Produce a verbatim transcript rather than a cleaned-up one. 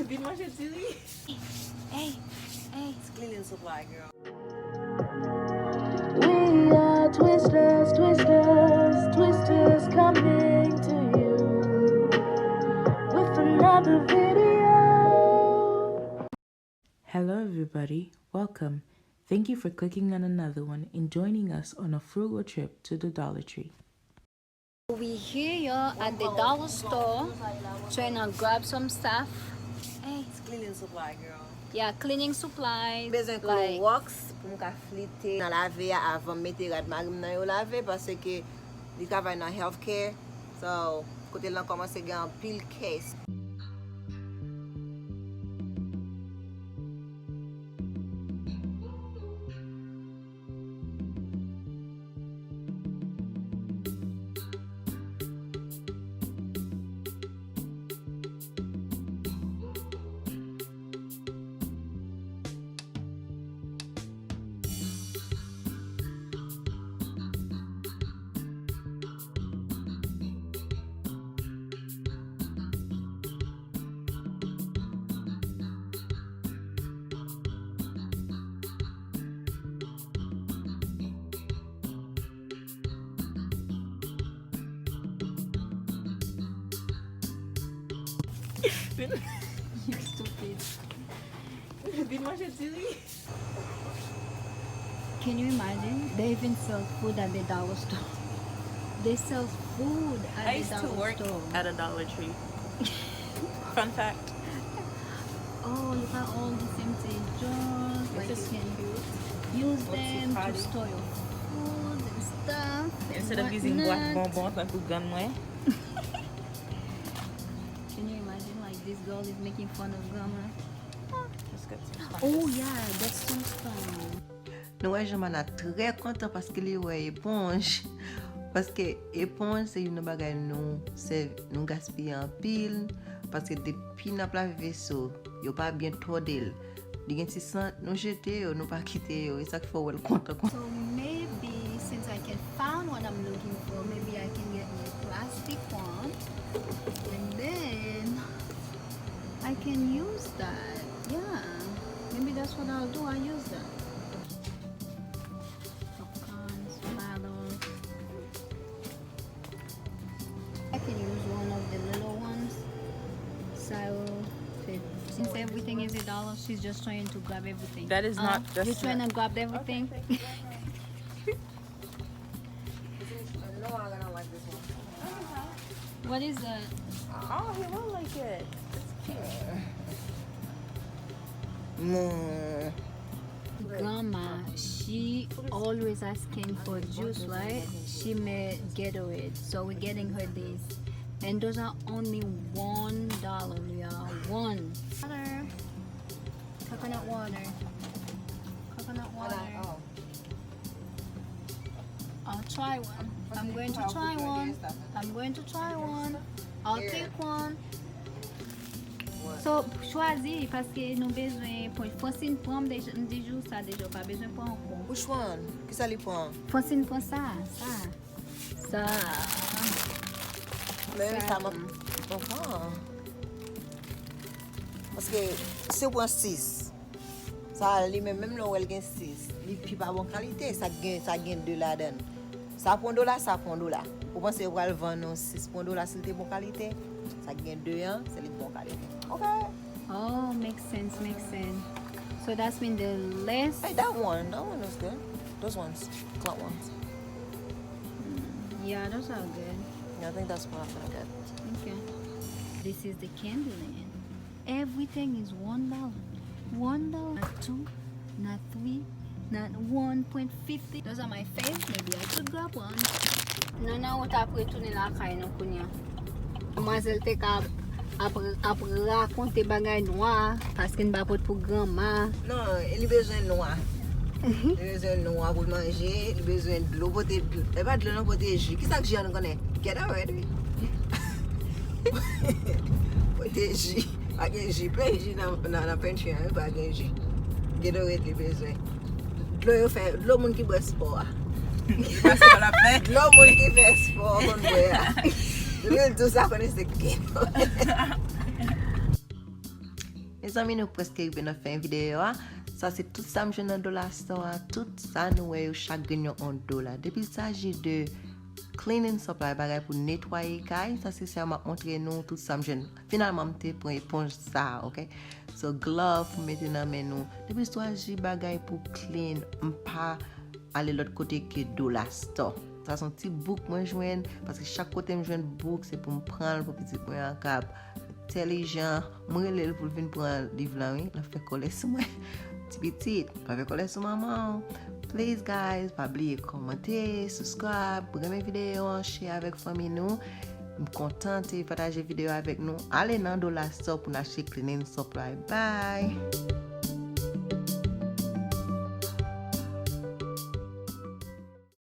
Vin manje diri. Hey, hey. It's cleaning supply, girl. We are Twisters, Twisters, Twisters coming to you with another video. Hello, everybody. Welcome. Thank you for clicking on another one and joining us on a frugal trip to the Dollar Tree. We here, y'all, at the dollar store, trying to grab some stuff. Hey. It's cleaning supply, girl. Yeah, cleaning supplies. Bezwen like, Clorox pou m ka flite nan lave a avan m mete rad mari m nan yo lave, paske li travay nan healthcare. So, kote l nan kòmanse gen anpil case. You stupid. Vin manje diri. Can you imagine? They even sell food at the dollar store. They sell food at I the used to dollar work store. At a Dollar Tree. Fun fact. Oh, look at all these empty jars. Like, This you is can cute. Use What's them your to party? Store your food and stuff. And Instead of using bwat whatnot. Bonbon tankou grann mwen. Can you imagine, like, this girl is making fun of grandma? Let's get some Oh tacos. Yeah, that's so fun. Nou wè Jan Mana trè kontan paske li wè eponj. Paske eponj se youn nan bagay nou sèvi, nou gaspiye anpil. Paske depi n ap lave veso, yo pa byen tòde l. Li gen ti sant, nou jete yo, nou pa kite yo. E sa k fè w wè l kontan konsa. So maybe since I can find what I'm looking for, maybe I can get me a plastic one. And then I can use that. Yeah. Maybe that's what I'll do. I'll use that. Popcorns, bottles. I can use one of the little ones. So, since everything is a dollar, she's just trying to grab everything. That is Uh, not- that's You're trying not- to grab everything? No, I'm gonna like this one. What is that? Oh, he will like it. It's cute. Mm. Grandma, she always asking for juice, right? She made Gatorade, so we're getting her this. And those are only one dollar, y'all. One. Water. Coconut water. Coconut water. Oh. I'll try one. I'm going to try one. I'm going to try one. I'll take one. So, chwazi, paske nou bezwen pran. Francine pran, m deja, m di jou sa deja, ou pa bezwen pran ankò. Which one? Kisa li pran? Francine pran sa, sa. Sa. Men Sa sa mwen pran. Mwen pran. Paske si w pran sis, sa li menm, menm lè w wè l gen sis, li pi pa bon kalite. Sa k gen, sa gen de ladan l. Sa pran dola, sa pran dola. Ou panse yo pral vann yon sis pran dola si l te bon kalite? Sa k gen de an, se li k bon kalite. Ok. Oh, makes sense, makes sense. So that's mean the less. Hey, that one, that one is good. Those ones, cloud ones. Yeah, those are good. Yeah, I think that's what I'm gonna get. Okay. This is the Candyland. Everything is one dollar. One dollar. Not two, not three, not one point fifty. Those are my fave. Maybe I should grab one. Nou nan wout ap retounen lakay nou kounye a. Demwazèl te ka ap, ap rakonte bagay nwa, paske n pa pot pou granma. Non, li bezwen nwa. Li bezwen nwa pou l manje, li bezwen dlo, pote dlo. E pa dlo non, pote ji. Kisa k ji an nou konnen? Gatorade, wi. Pote ji. Pa gen ji. Plen ji nan, nan, nan pantry an, wi, pa gen ji. Gatorade li bezwen. Dlo yo fè, dlo moun ki bwè spò a. Dlo moun ki fè spò konn bwè a. Depi l di w sa, konnen se Gatorade. Mezanmi, nou prèske rive nan fen videyo a. Sa se tout sa m jwenn nan Dollar Store a. Tout sa nou wè yo, chak grenn yo yon dola. Depi il s'agit de cleaning supply, bagay pou netwaye kay, sa se sa m ap montre nou, tout sa m jwenn. Finalman, m te pran eponj sa, ok? So, glove pou mete nan men nou. Depi il s'agit bagay pou clean, m pa ale lòt kote ke Dollar Store. Sa se yon ti book mwen jwenn, paske chak kote m jwenn book, se pou m pran l pou pitit mwen an kab entèlijan. Mwen rele l pou l vin pran liv lan, wi. L ap fè kòlè sou mwen. Ti pitit, pa fè kòlè sou manman w. Please, guys, pa bliye kòmante, subscribe, renmen videyo an, share avèk fanmi nou. M kontan te pataje videyo avèk nou. Ale nan Dollar Store pou n achte cleaning supply. Bye!